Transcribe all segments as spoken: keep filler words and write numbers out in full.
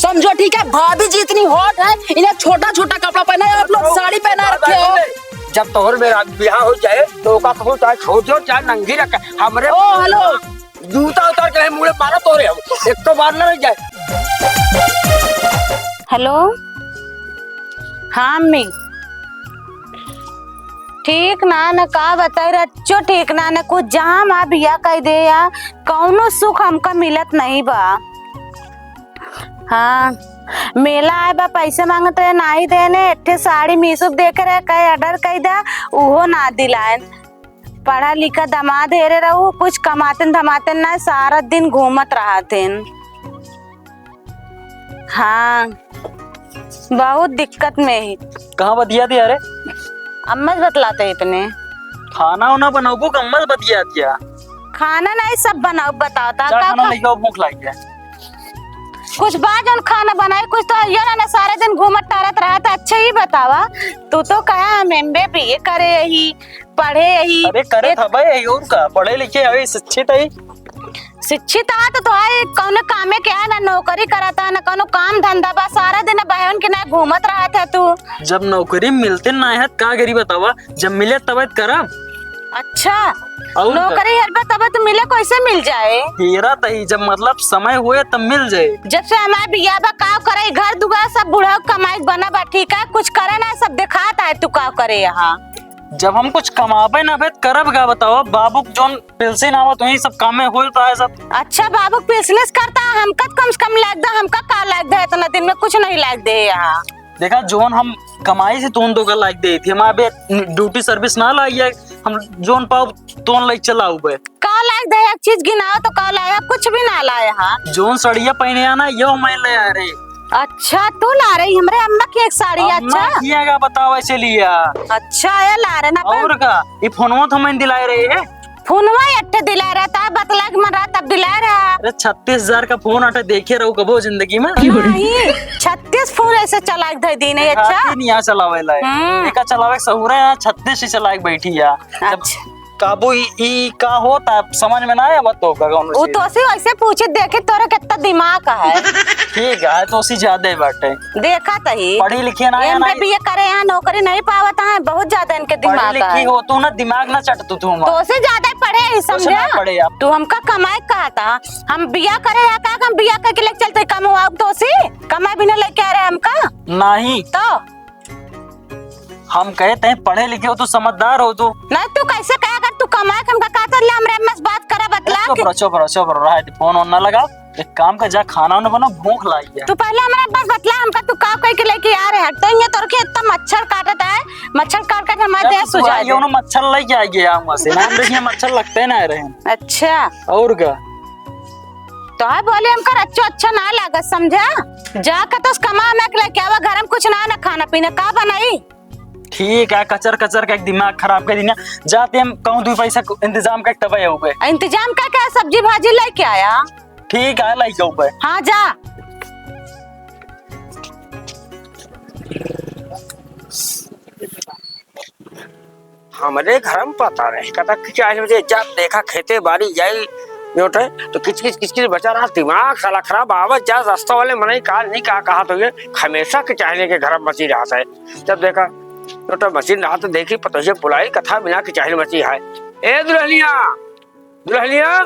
कमजोर, ठीक है? भाभी जी इतनी hot है, इन्हें छोटा छोटा कपड़ा पहना है, आप लोग साड़ी पहना रखे हो। जब तोहर मेरा बियाह हो जाए तो ओका कहूँ चाहे छोड़ दो, चाहे नंगी रखे। हमरे ओ, hello। जूता उतार के मुड़े मारा तोरे हो, एक तो बार ना रह जाए। Hello, हाँ अम्मी, ठीक ना न का बताई, रच्चो ठीक ना न कुछ, जहाँ माँ बिया कह दे या कौनो सुख हमका मिलत नहीं बा। हाँ, मेला आए बा, पैसे मांगत रहे, नाही देने, एक ठे साड़ी मीशो पे देखे रहे, कहे order कई दा, उहो ना दिलाएन। पढ़ा लिखा दामाद हेरे रहू, कुछ कमातेन धमातेन ना, सारा दिन घूमत रहतेन। हाँ, बहुत दिक्कत में ही। कहाँ बतिया दिया रे? अम्मा से बतलाते इतने। खाना उना बनाबू कि अम्मा से बतिया दिया? खाना नहीं, सब बनाओ, बताओ ता जा का खाना खा- लेके आओ, भूख लाग गया। कुछ बा जौन खाना बनाई, कुछ तो हइया ना, ना सारा दिन घूमत टहरत रहत। अच्छा ही बतावा, तू तो कहा हम एमबीए बीए करे ही, पढ़े ही। अरे करे एक था भाई, और का, पढ़े लिखे है, शिक्षित है। शिक्षित है तो तोहार कौनो कामे के है ना, नौकरी करत है ना, कौनो काम धंधा बा, सारा दिन बहन के ना घूमत रहत है तू। जब नौकरी मिलते ना है, का करी बतावा, जब मिले तब करब। अच्छा, और का? नौकरी हेरबा तब तो मिले, कैसे मिल जाए? हेरा तही, जब मतलब समय हुए तब मिल जाए। जब से हमार बियाह बा, का करे, घर दुआर सब बुढ़ऊ कमाई बना बा, ठीक है, कुछ करे ना, सब देखात है तू का करे यहाँ। जब हम कुछ कमाबे ना बे, करब का बताओ, बाबू के जौन पेंशन आवत वही सब कामे होता है सब। अच्छा, बाबू के पेंशनेस करता है, हमका तो कम से कम लाग दे, हमका का लाग दे, इतना दिन में कुछ नहीं लाग दे यहाँ। देखा, जौन हम कमाई से तोन तो का लाग दे थी, हमारे बे ड्यूटी सर्विस ना लाई है, हम जौन पाओ तोन लाग चलाऊ बे। का लाग दे, एक चीज गिनाओ तो का लाया, कुछ भी ना लाया हाँ। जौन सड़िया पहने आना, यो मैं ले आ रही। अच्छा, तू ला रही हमरे अम्मा की एक साड़ी, अम्मा अच्छा। किया का बताओ ऐसे लिया। अच्छा, ये ला रहे ना अपन। और का, ये फोनवा तो मैं दिलाए रहे है। फोनवा एक ठे दिलाए रहता, बतला के मन रहा तब दिलाए रहा। अरे छत्तीस हजार का फोन आटे देखे रहू कबो जिंदगी में? नहीं, छत्तीस फोन ऐसे चला के दे दी नहीं, अच्छा। नहीं आ चलावे ला। हम्म। एका चलावे के सहूरे है, छत्तीस ही चला के बैठी है। जब अच्छा। काबू ई, ई का होता है, समझ में ना आया, बा तो का कौन उ चीज? तोसे वैसे पूछे, देखे तोरे कितना दिमाग है। ठीक है, तोसे ज्यादा ही बाटे। देखा तही। पढ़ी लिखी ना है ना। एमबीए करे यहाँ नौकरी नहीं पावत है, बहुत ज्यादा इनके पढ़ी दिमाग लिखी है। हो तू ना, दिमाग ना चट तू, तू हमार। तोसे ज्यादा पढ़े ही कुछ समझा। ना पढ़े आप। तू हमका कमाए कहा था, हम बिया करे या का, हम बिया करके लेके चलते कम हुआ तोसे, कमाए बिना लेके आ रहे हमका। नहीं। तो हम कहे तहीं पढ़े लिखे हो तू, समझदार हो तू। नहीं, तू कैसे कहे, अगर तू कमाए के हमका कहता ले, हमरे अम्मा से बात करा, बतला चुप के। रहो, चुप रहो, चुप रहो, रहा दे, फोन ओन ना लगा। एक काम कर, जा खाना वाना बना, भूख लाग गया। तू पहले हमरे अम्मा से बतला, हमका तू का कह के लेके आ रहे हैं, तो ये तोर के इतना मच्छर काटत है, मच्छर काट काट हमारे देह सुझा दे। मच्छर लेके आ गया वहाँ से, नाम देखिए मच्छर लगते ना रहे। अच्छा। और का? तो है बोले हमका रच्चो अच्छा ना लागत, समझा? जा के तो कमा में के लेके आवा, घर में कुछ ना ना खाना पीना, का बनाई? ठीक है, कचर कचर का एक दिमाग खराब कर दीना। जाते हम कहूँ दो पैसा को इंतजाम कर तब आए हो गए। इंतजाम का क्या, सब्जी भाजी लेके आया? ठीक है, लाई जाओ बे। हाँ, जा। हमरे घर में पता नहीं कतक के चाहे मुझे, जब देखा खेते बारी जाई जोटे तो किच किच किच किच बचा रहा, दिमाग साला खराब। आवत जा रास्ता वाले मनई का नहीं का कहा तो ये हमेशा के चाहने के घर में मची रहा है। जब देखा जोटे मची रहा तो देखी पतोहिया बुलाई कथा बिना के चाहे मची है। ए दुल्हनिया, दुल्हनिया।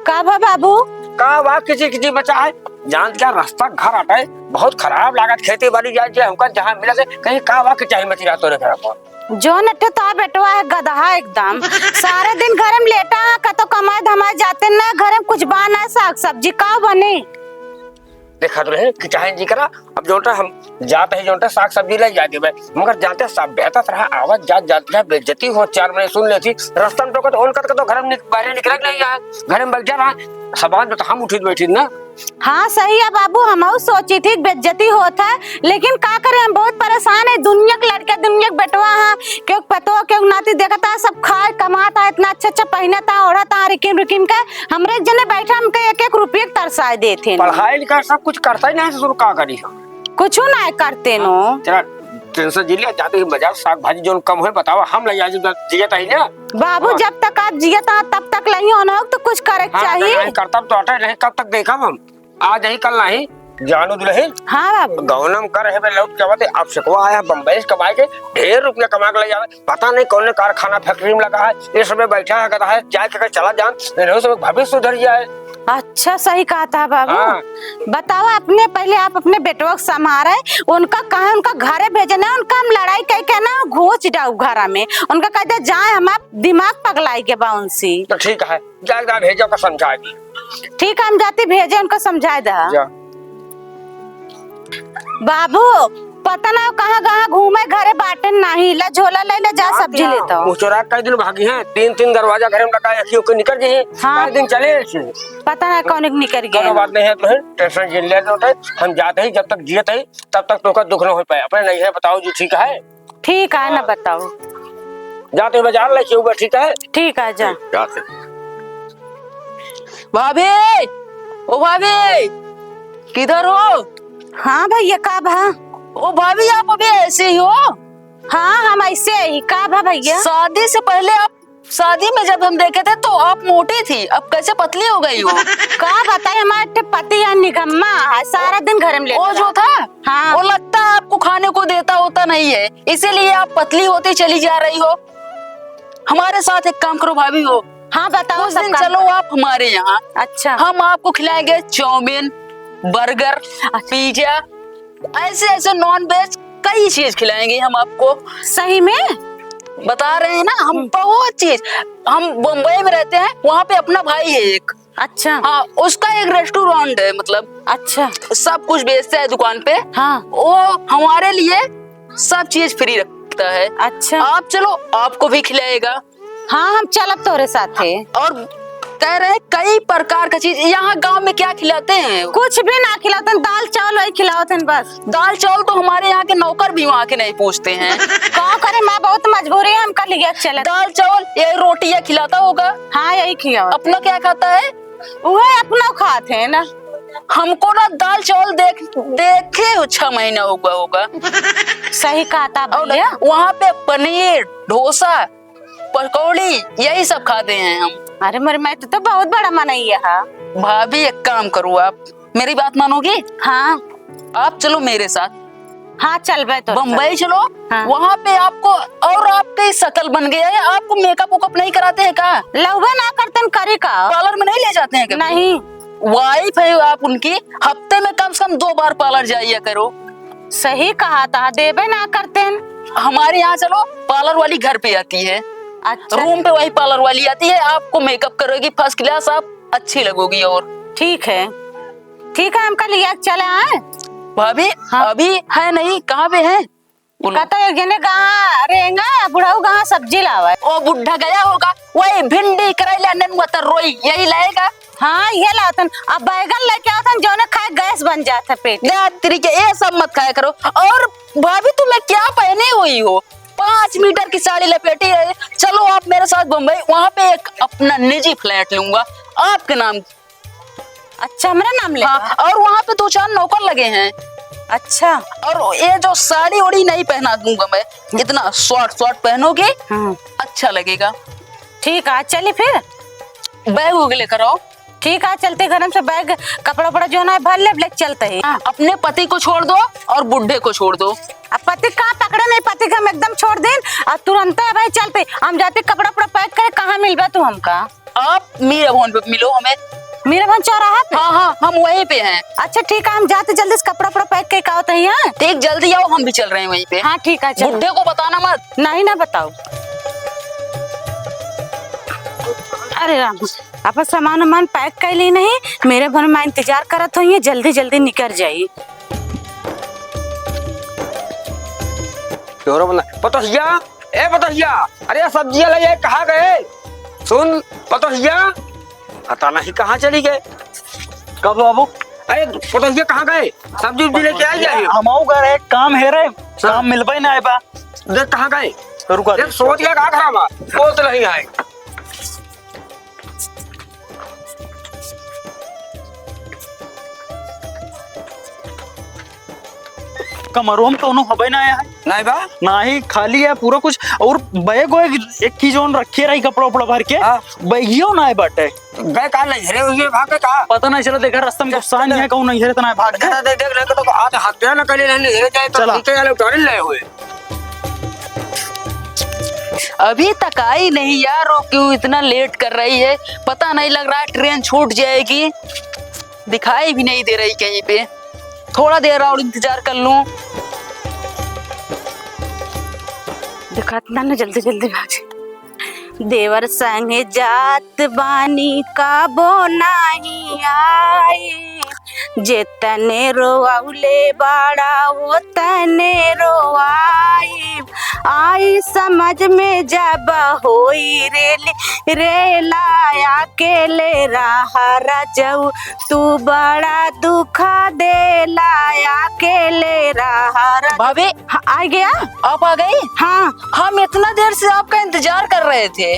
का बा बाबू? का बा किची किची मचा है? जान क्या रास्ता घर आटे, बहुत खराब लागत खेती बाड़ी जाए जे हमका जहाँ मिला से कहीं का बा किची मची रहा तोरे घर पर। जौन अठे ता बेटवा है गदहा एकदम। सारे दिन घर में लेटा है, कतो कमाए धमाए जाते ना, घर में कुछ बा ना साग सब्जी, का बने? देखत रहे कि चाहे जी करा, अब जोटा हम जात है, जोटा साग सब्जी ले जाके बे, मगर जाते सब बेहतर रहा, आवत जात जात रहा, बेइज्जती हो, चार महीने सुन लेती, रास्ता में टोकत, ओन कत, कत तो घर में निक-, बाहर निकल नहीं आए, घर में बैठ जा रहा, समाज में तो हम उठित बैठित ना। हाँ, सही है बाबू, हमहू सोची थी बेइज्जती होत है, लेकिन का करे, हम बहुत परेशान है। दुनिया के लड़के, दुनिया के बेटवा है, केहू के पतोह, केहू के नाती देखता है, सब खाए, कमाता है, इतना अच्छा अच्छा पहनता, ओढ़ता, रिकिम रिकिम के, हमरे एक जने बैठा, हमके एक एक रुपये के तरसाए देते हैं। पढ़ाई लिखाई सब कुछ करता ही नहीं, ससुर का करी हम? कुछ ना करते नो। तेरा tension जिन लिया, जाते ही बाजार साग भाजी जौन कम होए बतावा, हम लइ जाई, जियत ही ना। बाबू, हाँ। जब तक आप जियत हैं, तब तक लइहन हो, तो कुछ करे के हाँ, चाही। नहीं करतब तो हटे नहीं, कब तक देखब हम? आज ही कल नहीं, जानू दुलहिन। हाँ बाबू। गौनम कर है, लौट के आवत है, अब सिकवा आया बम्बई से कमाए के, ढेर रुपया कमा के लइ आवे, पता नहीं कौन कारखाना factory में लगा है, ये सब बैठा है, कहत है, जाए के चला जान, इन्हों सब भविष्य सुधर जाए। अच्छा, सही कहत है बाबू। हाँ। बतावा, अपने पहले आप अपने बेटवा के संभारे, उनका कहे, उनका घरे भेजे ना, उनका हम लड़ाई कइ के ना घोच डाउ घरा में, उनका कह दे जाए, हमार दिमाग पगलाई के बा उनसे। तो ठीक है, जाए जा भेजो का समझाए दी। ठीक है, हम जाती भेजे, उनका समझाए दा। जा। बाबू, पता ना कहाँ कहाँ घूमे, घरे बाटेन नाही, ला झोला लइ ले जा, जाती सब्जी हैं, लेता हूँ। मुचुरा कई दिन भागी हैं, तीन तीन दरवाजा घरे में लगा, अखियों के निकल गई हैं। हाँ। कई दिन चले ऐसे। पता ना कौन निकल गए। कोनो बात नहीं है, तो है, tension जिन ले, तो है, हम जाते ही, जब तक जियत ही, तब तक तोका दुख न हो पाए। अपने नहीं है, बताओ जी, ठीक है? ठीक है ना, हाँ। बताओ। जाते बाजार लेके आऊंगा, ठीक है? ठीक है, जा। ठीक, जाते। भाभी, ओ भाभी, किधर हो? हाँ भैया, का भा? ओ भाभी, आप अभी ऐसे ही हो? हाँ, हम ऐसे ही। का भा भैया? शादी से पहले आप, शादी में जब हम देखे थे तो आप मोटी थी, अब कैसे पतली हो गई हो? का बताई, हमारे पति यहाँ निकम्मा है, सारा दिन घर में लेटा ओ जो रहता। था, हाँ। वो लगता है आपको खाने को देता होता नहीं है, इसीलिए आप पतली होती चली जा रही हो। हमारे साथ एक काम करो भाभी हो, हाँ, बताओ, कुछ सब दिन काम चलो करो। आप हमारे यहाँ। अच्छा। हम आपको खिलाएंगे चाउमीन, बर्गर, अच्छा। पिज्जा, ऐसे ऐसे non veg कई चीज खिलाएंगे हम आपको। सही में? बता रहे हैं ना हम, हम्म। बहुत चीज। हम बम्बई में रहते हैं, वहाँ पे अपना भाई है एक। अच्छा। हाँ, उसका एक restaurant है, मतलब, अच्छा। सब कुछ बेचता है दुकान पे। हाँ। वो हमारे लिए सब चीज free रखता है। अच्छा। आप चलो, आपको भी खिलाएगा। हाँ, हम चलब तोरे साथे। और कह रहे हैं कई प्रकार का चीज। यहाँ गांव में क्या खिलाते हैं? कुछ भी ना खिलाते हैं, दाल चावल वही खिलावत हैं बस। दाल चावल तो हमारे यहाँ के नौकर भी वहाँ के नहीं पूछते हैं। का करे, माँ, बहुत मजबूरी है, हमका लिया के चलत। दाल चावल, ये रोटियाँ खिलाता होगा। हाँ, यही खिलावत। अपना क्या खाता है? वही अपना खात है ना। हमको ना दाल चावल देख, देखे हो छह महीना हो गया होगा। सही कहा था और भैया। वहाँ पे पनीर, डोसा, पकौड़ी, यही सब खाते हैं हम। अरे मोरे माई, तू तो बहुत बड़ा मनई है। भाभी, एक काम करो आप, मेरी बात मानोगी? हाँ। आप चलो मेरे साथ। हाँ, चलबे तो बम्बई चल। चलो, हाँ। वहाँ पे आपको, और आपकी शकल बन गई है, आपको makeup वेकअप नहीं कराते हैं का? लउबे ना करते हैं, करी का? Parlour में नहीं ले जाते हैं कभी? नहीं। Wife है आप उनकी, हफ्ते में कम से कम दो बार parlour जाइया करो। सही कहा था, देबे ना करते हैं। हमारे यहाँ चलो, parlour वाली घर पे आती है। अच्छा। Room पे वही parlour वाली आती है, आपको makeup करेगी first class, आप अच्छी लगोगी। और ठीक है, ठीक है, हमका लिया के चले आए। भाभी, हाँ। अभी है नहीं, कहाँ पे है? बोलो। कहता है, "जने कहाँ रेंगा, बुढ़ऊ कहाँ सब्जी लावे?" ओ बुढ़ा गया होगा, वही भिंडी, करेला, नेनुआ, तरोई, यही लाएगा। हाँ, ये लावतन। अब बैगन लेके आवतन, जौने खाए गैस बन जात है पेट। जा तेरी के, ये सब मत खाया करो। और भाभी, तुम्हें क्या पहने हुई हो? पाँच मीटर की साड़ी लपेटी है। चलो आप मेरे साथ बम्बई, वहाँ पे एक अपना निजी flat लूंगा आपके नाम। अच्छा, मेरा नाम लेगा? हाँ, और वहाँ पे दो चार नौकर लगे हैं। अच्छा। और ये जो साड़ी ओड़ी नहीं पहना दूंगा मैं, इतना short short पहनोगे, हाँ। अच्छा लगेगा। ठीक है, चली फिर। Bag वैग लेकर आओ। ठीक है, चलते घर में से bag, कपड़ा उपड़ा जो ना है, भर ले, लेके चलते हैं। हाँ, अपने पति को छोड़ दो और बुढ़े को छोड़ दो। अब पति का पकड़े नहीं, पति का हम एकदम छोड़ देन और तुरंत है भाई चलते। हम जाते कपड़ा उपड़ा pack करे, कहाँ मिलबा तू हमका? आप मीरा भवन पे मिलो हमें। मीरा भवन चौराहा पे? हाँ, हाँ, हम वहीं पे हैं। अच्छा, ठीक है, हम जाते जल्दी से कपड़ा उपड़ा pack करके आवत हैं, हाँ? ठीक, जल्दी आओ, हम भी चल रहे हैं वहीं पे। हाँ, ठीक है, चलो। बुढ़े को बताना मत। नहीं ना बताओ। अरे राम, अपन सामान वामान pack कर ली नहीं, मीरा भवन में इंतजार करत होइए, जल्दी जल्दी निकर जाई। तोहरो बना, पतोहिया, ए पतोहिया, अरे सब्जियां ले आए, कहाँ गए? सुन पतोहिया, पता नहीं कहाँ चली गए। कब बाबू? अरे पतोहिया कहाँ गए? सब्जी उब्जी लेके आ जाइए। हमाऊ घर है, काम है रे, हाँ। काम मिलबे ना आए बा। देख कहाँ गए? रुका, देख, रुका। सोच गया कहाँ खराब है? वो तो नहीं आए। कमरो में कौनो हबे ना आया है। नाहीं बा? नाहीं, खाली है पूरा कुछ। और बैग वैग एक की जौन रखे रही कपड़ा उपड़ा भर के, हाँ। बैगियो नाहीं बाटे। गए का नैहरे उइहरे भागे का? पता नाहीं चला, देखा रास्ता में चल, गुस्सा चल। नहीं है, कहूँ नैहरे तो नाहीं भाग गए। चला दे, देख ले तो आज हत्या न करे, नैहरे जाए तो चला। ठीक है, यार, उतारे ले हुए। अभी तक आई नहीं यार, वो क्यों इतना लेट कर रही है? पता नहीं लग रहा है ट्रेन छूट जाएगी, दिखाई भी नहीं दे रही कहीं पे। थोड़ा देर और इंतजार कर लूं। दिखात ना, ना, जल्दी जल्दी भाग। देवर संगे जात बानी, कबो नाही आई। जेतने रोवले बाड़ा, ओतने रोवाई। आई समझ में जब होई रेली, रेला अकेले रहा रजऊ। तू बड़ा दुख देला, अकेले रहा रजऊ। भाभी। हाँ, आ गया? आप आ गई? हाँ। हम इतना देर से आपका इंतजार कर रहे थे।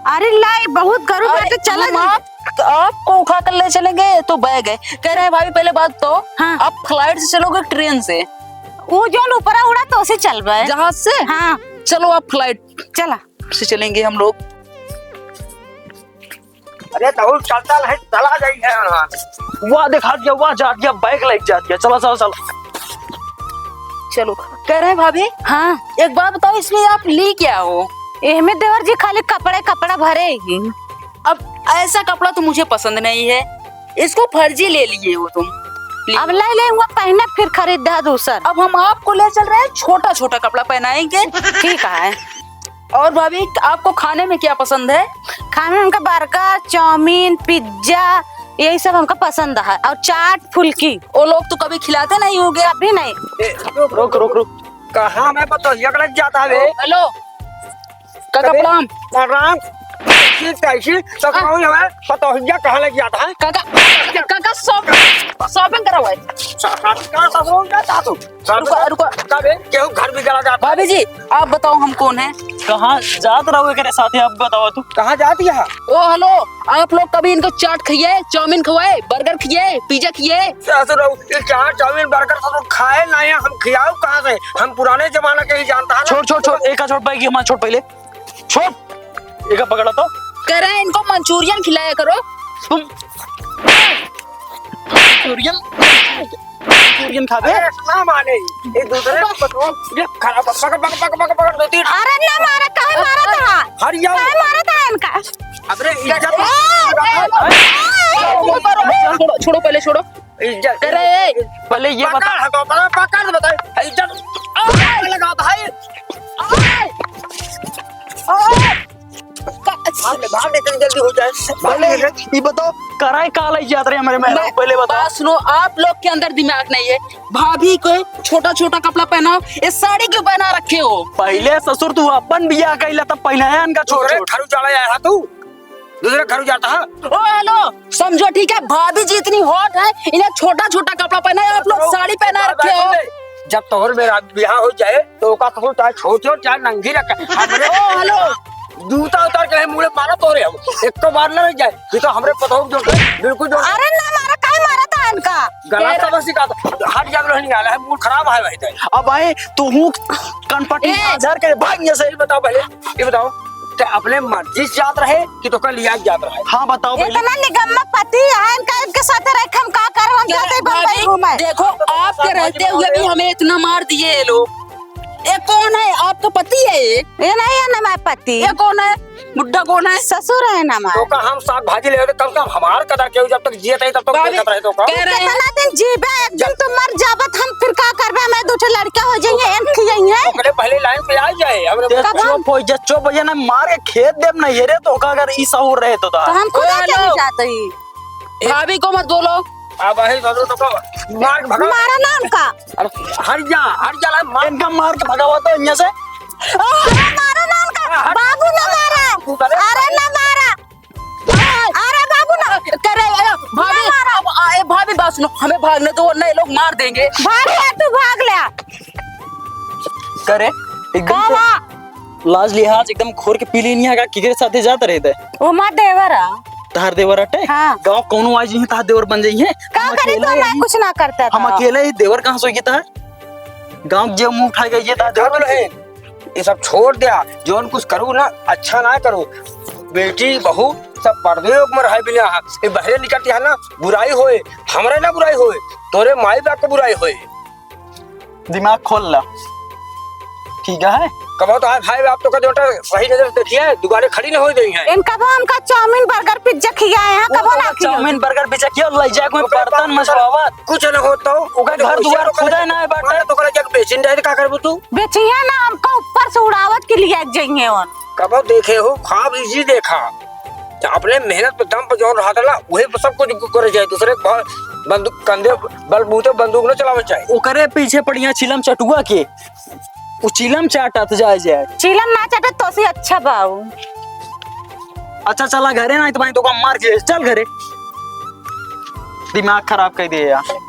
अरे लाई, बहुत गरु अरे, बाटे, चला हम जा। आप, आपको उठा कर ले चलेंगे, तो बैग है। कह रहे हैं, भाभी, पहले बात तो, हाँ। आप फ्लाइट से चलोगे, ट्रेन से? वो जौन ऊपरा उड़ा, तो उसे चलबे। जहाज से? हाँ। चलो, आप फ्लाइट चला। से चलेंगे हम लोग। अरे, तो चलता नहीं, चला जाइए। वाह, देखा दिया, वाह, जा दिया, बैग लेके जा दिया। चला, चला, चला। चलो, कह रहे हैं, भाभी। हाँ। एक बात बताओ, इसमें आप ली क्या हो? एहमे देवर जी खाली कपड़े, कपड़ा भरे ही। अब ऐसा कपड़ा तो मुझे पसंद नहीं है, इसको फर्जी ले लिए हो तुम। ले। अब ले ले हुआ पहने, फिर खरीद दे दूसर। अब हम आपको ले चल रहे हैं, छोटा छोटा कपड़ा पहनाएंगे। ठीक है। और भाभी, आपको खाने में क्या पसंद है? खाने में हमका बर्गर, चाउमीन, पिज्जा, यही सब हमका पसंद है, और चाट, फुल्की। वो लोग तो कभी खिलाते नहीं होंगे। कभी नहीं। ए, रुक, रुक, रुक, रुक। कहाँ मैं पतोहिया के लग जाता है बे? ओ, हेलो। काका, अरे, प्रणाम। प्रणाम। कैसी, कैसी? तो हाँ। कौन है? पतोहिया कहाँ लग जाता है? काका, काका, शॉप-, शॉपिंग करा हुआ है। शॉपिंग करा, शॉपिंग करा, तू? रुको, रुको। कबे केहू घर भी गला जाता है? भाभी जी, आप बताओ, हम कौन हैं? कहाँ जात रहो एकरे साथे, आप बताओ तू। कहाँ जाती है? ओ, हेलो, आप लोग कभी इनको चाट खिए, चाउमीन खवाए, बर्गर खिए, पिज्जा खिए? ससुर, ये चाट, चाउमीन, बर्गर सब खाए ना है, हम खियाओ कहाँ से? हम पुराने जमाना के ही जानता है ना। छोड़, छोड़, छोड़, एका छोड़, बैग हमारा छोड़ पहले। छोड़, एका पकड़ा तो। कह रहे हैं इनको मंचूरियन खिलाया करो। तुम मंचूरियन, मंचूरियन खाबे? अरे, ना माने, ये दूसरे को बताओ, ये खराब, पकड़, पकड़, पकड़, पकड़, पकड़, दो तीन। अरे ना मारा, काहे मारा था? हट जाओ। काहे मारा था इनका? अबरे इज्जत ए, ए, ए, छोड़ो, छोड़ो, पहले छोड़ो। इज्जत। अरे, पहले ये बता। पकड़, हटो, पकड़, पकड़, बताए। इज्जत। आ, लगा भाई। आ, आ, भाग ले, भाग ले, इतनी जल्दी हो जाए। भाग पहले ले। ये बताओ, कराए का लाई जात रहे हमारे मेहरारू, मैं, पहले बताओ। बात सुनो, आप लोग के अंदर दिमाग नहीं है। भाभी को छोटा छोटा कपड़ा पहनाओ, ये साड़ी क्यों पहना रखे हो? पहले ससुर तू अपन बियाह कइला तब पहनाया इनका छोट दूसरे छोट। घर उजाड़े आया है तू। दूसरे घर जाता है। ओ हेलो, समझो ठीक है, भाभी जी इतनी हॉट है, इन्हें छोटा छोटा कपड़ा पहना है, आप लोग साड़ी पहना रखे हो। जब तोहर मेरा बियाह हो जाए तो ओका कपड़ा चाहे छोट हो चाहे नंगी रखे। हमरे ओ हेलो। जूता उतार के मुड़े मारा तोरे हम। एक तो बार ना रह जाए, ये तो हमरे पतोह जो बिल्कुल जो अरे ना मारा, काहे मारा था इनका? गला तेरा सबक सिखा दो। हट जा, नहीं आला है, मूड खराब है भाई तेरा। अब आए तू हूँ कनपटी ए! झाड़ के भाग यहाँ से। ये बताओ पहले, ये बताओ, ते अपने मर्जी से जात रहे कि तोका लिया के जात रहे? हाँ, बताओ पहले। इतना निकम्मा पति है, इनका, इनके साथ रह के हम का करब? हम क्या जाते ही बम्बई भाभी, घूमे। देखो, आपके रहते हुए भी हमें इतना मार दिए ये लोग। ये कौन है? आपका पति है ये? ये नहीं है ना हमारा पति। ये कौन है? बुड्ढा कौन है? ससुर है ना हमारा। तो का हम साग भाजी ले होते, कम से कम हमार कदर के, जब तक जियत है तब तक भाभी, देखत रहे तो का? कह रहे हैं। कितना दिन जीबे, एक दिन तू मर जाबत, हम फिर का करबे? हमें दो ठे लड़के हो जाइए, एन खियाइए। ओकरे पहले लाइन पे आ जाए, हमरे देख, कब हम चुप हो जा, चुप हो जा, ना मार के खेद देब ना ये रे, तो का अगर ई सहूर रहे तो ता। तो हम खुद ओ, चले हेलो। जाते ही। भाभी को मत बोलो। अब वही बोलो तो को मार के भगा। मारा ना उनका। अरे हट जा, हट जा, ला, मार। इनका मार के भगावा तो यहाँ से। ओ, अरे मारा ना उनका। हट। बाबू ना मारा। तू करे। अरे ना मारा। अरे बाबू ना। करे, अरे भाभी, ना मारा। अब, आ, ए, भाभी बात सुनो, हमें भागने दो वरना ये लोग मार देंगे। भाग ले, तू भाग ले। करे, एकदम का से बा? लाज लिहाज एकदम खोर के पी लेनी है का, केकरे साथे जात रहे थे? वो मार देवर आ। तहार देवर अटे? हाँ। गाँव कौनो आ जाइए, तहार देवर बन जाइए। का हम करे अकेले तो मैं ही, कुछ ना करता हम था। अकेले ही, देवर कहाँ से होइए तहार? गाँव के जे मुँह उठाए गए, ये दादा। का बोले है? ये सब छोड़ द्या, जौन कुछ करू ना, अच्छा ना करू। बेटी, बहू, सब परदेस में रहे बिना, ये बहरे निकलती है ना, बुराई होए, हमरे ना बुराई होए, तोरे माई बाप के बुराई होए। दिमाग खोल ला, ठीक है? कबो तो आज भाई बाप तो का बेटा सही नजर से देखिए, दुबारे खड़ी न हो गई है। इन कबो हमका चाउमीन, बर्गर, पिज्जा खियाए हैं, वो कबो तो ना खियाए। चाउमीन, बर्गर, पिज्जा खिया, ले जाए कोई ओकरे बर्तन पास मजवावत। कुछ न हो तो ओकरे घर दुआर खुदे ना है बाटे। तो ओकरा जग बेचिन रहे, का करबू तू? बेचिए ना, हमका ऊपर से उड़ावत के लिए जाइए उन। कबो देखे हो, ख्वाब इजी देखा। तो अपने मेहनत पे, दम पे जौन रहत ना, वही पे सब कुछ करे जाए। दूसरे के बल-, बंदूक, कंधे बलबूते बंदूक न चलावे जाए। ओकरे पीछे पड़िया चिलम चटुआ के, उ चिलम चाटत जाए जाए। चिलम ना चाटत तो से अच्छा बाऊ। अच्छा चला घरे, ना तो भाई तो मार के चल घरे। दिमाग खराब कर दिए यार।